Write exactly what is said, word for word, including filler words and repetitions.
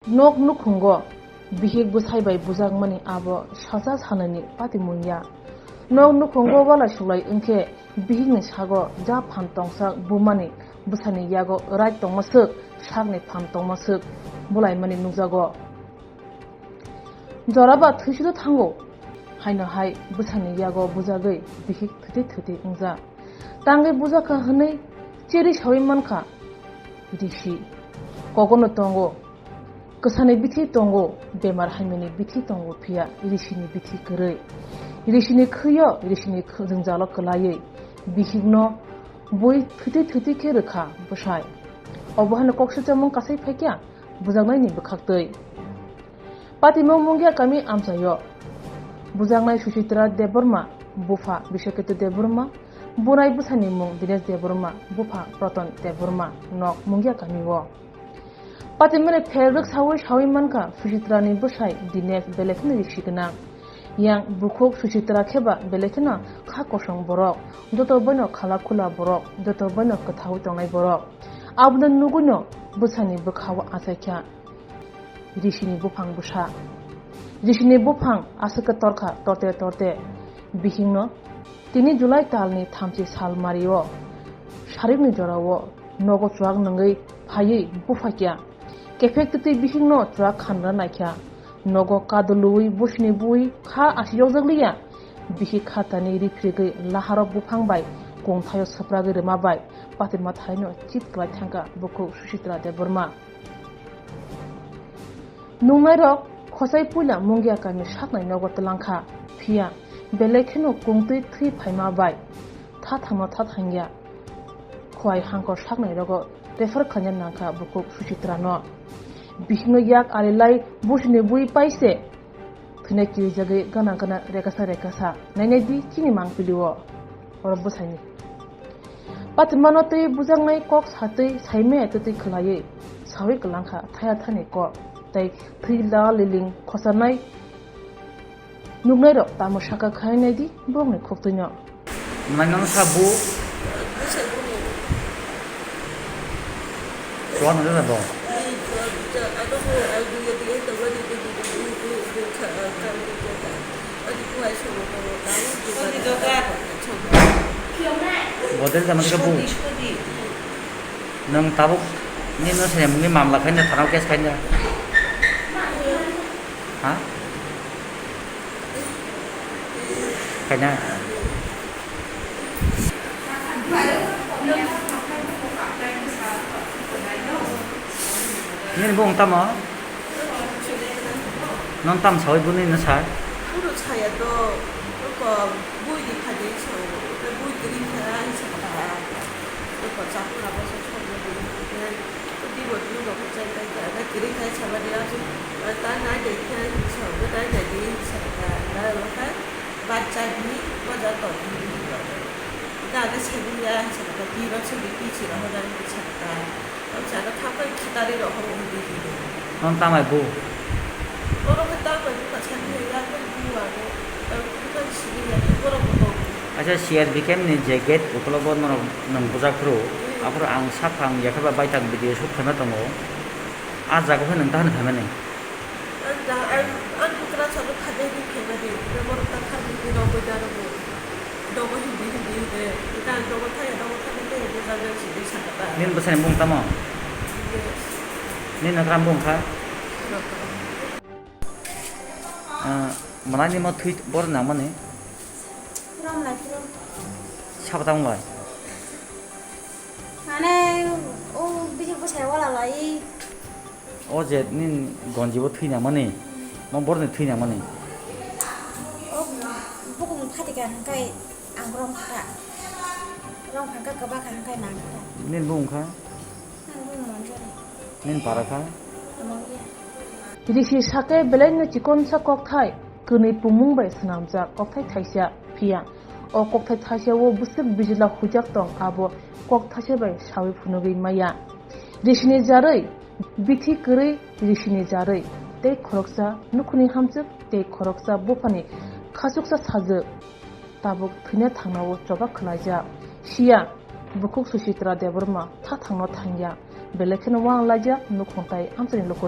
Nok nukhungo bihik bwsai bai bujakmani abo salsa salnaini patimung ya. Nok nukhungo walai suklai wngkhe bihikni sago ja phan tongsak bumani bwsaini yago rai tongmaswk sakni phan tongmaswk bulaimani nukjago. Joraba thwisudo thango, haino hai bwsani yago bujagwi bihik thwtwi thwtwi wngja. Tangwi bujakha hwnwi cheri sawi mankha risi. Kogono tongo, kwsani bithi tongo, bemar hamyani bithi tongo, phiya risini bithi kwrwi. Risini khwiyo, risini khw-, jwngjalo kwlaiwi bihikno bui thwtwi thwtwi khe rwkha bwsai. Obo haino kok swchamung kasai phaikya bujaknaini bwkhaktwi. Patimung Mungia kami amchaio bujaknai Suchitra Debbarma, bupha Biswaketu Debbarma, bunai bwsani mung Dinesh Debbarma, bupha Proton Debbarma, nok Mungia kamio. Patimani pher rwksawi sawi mankha Suchitrani bwsai Dinesh belai kheno risi gwnang. Yang bukhuk Suchitra kheba belai kheno kha kosong borok, joto boino khala khula borok, joto boino kwthao tongnai borok. Abono nugwino bwsani bwkhao achaikha risini buphang bwsa. Risini buphang aswk khe torkha torte torte bihikno. Tini July talni thamchi sal mario sarikni jorao nogo chuak nungwi phaiwi bupha kya. Kephek twtwi bihikno chuak khanra naikha. Nogo kadulwi busini bui kha asi yokjakliya. Bihik khatani riphirigwi laharo buphang bai kongthaio swpragwi rwma bai patima thaino chit kwlai thangkha bukhuk Suchitra Debbarma. Nungnairok khosai puila Mungia kami saknai nogo twlangkha, phiya belai kheno kungtwi thwi phaima bai thathangno thathangya. Khowai hangkor saknai rogo refer khaina nangkha bukhuk Suchitrano. Bihikno yak arilai busini bui paise thwina kirijagwi gana gana rekasa rekasa nainai di chini mangpilio. Oro bwsaini patimano tei bujaknai kok satwi saimaya twtwi khwlaiwi sawi kwlangkha thaya thani kok tei thwi la liling khosarnai. Nuknairok tamo saka khai nai di borokni khuktwino. Nai nang sa bu. Chuan nang jana bo. Bodel jama sa bu. Nang tabuk ni no se mungni mamla khaina thanao case khaina. Ha? Khaina. Nini bung tamo? Non tam sawi buni no sa? Uro saya do, ko bui di khadi so, bui kiri kha sa. Ko chapu na bo so so bui di kha. Di bo di bo ko chai kai ka, na kiri kai sa ba di a chu. Ta nai dai kha sa, nai dai di sa ka. Na lo kha. Bachani bajar tong. Ita ane saibu ya, saka ta pi ba suli pi si roho na ni saka ta. Ang saka ta pai khitari roho udi di. Non tamai bu. Oro khe tamai bu ka sani ya, ya ko bu ane. Ang bu ka sini ya, oro ko to. Acha, C R B camp ni je gate ukulogo norok nang bujak phuru. Hmm. Aphuru ang saphang yakhe ba baithang video shoot khaima tongo. A jaga khe nang tahani khaimani. Ang da, ang, ang bukra sano khabai di khaimani. Borok ta kharmani rogwi da rogo. Dogo hindi hindi hindi. Ita dogo thaya dogo thaya hindi hindi jaga sidi sakata. Nini bwsani bung tamo? Yes. Nini nakra bung kha? Nakra. Ah, manani mo thui bor nangmani? Ram lai phuru. Sabo tamo lai? Mane, o bihik bwsai wala lai. O je nini gonji bo thwi nangmani, mo borni thwi nangmani. O bukung phatika hwnkhai ang rong kha. Rong kha kwbakha hwnkhai nang kha. Nini bung kha? Ang bung Manjari. Nini para kha? Mangya. Risi sake belaino chikonsa kokthai, kwnwi pungmung bai swnamjak kokthai thaisa, phiya o kokthai thaisa o bwswk bijila huijak tong, abo kok thaisa bai sawi phunugwi maya. Risini jarwi, bithi kwrwi risini jarwi, tei khoroksa nukhuni hamjwk, tei khoroksa buphani khachuksa sajwk, tabuk thwina thangnao choba khwlaijak. Siya, bukhuk Suchitra Debbarma tha thangno thangya, belai kheno wang laijak nukhung tai amchaini luku.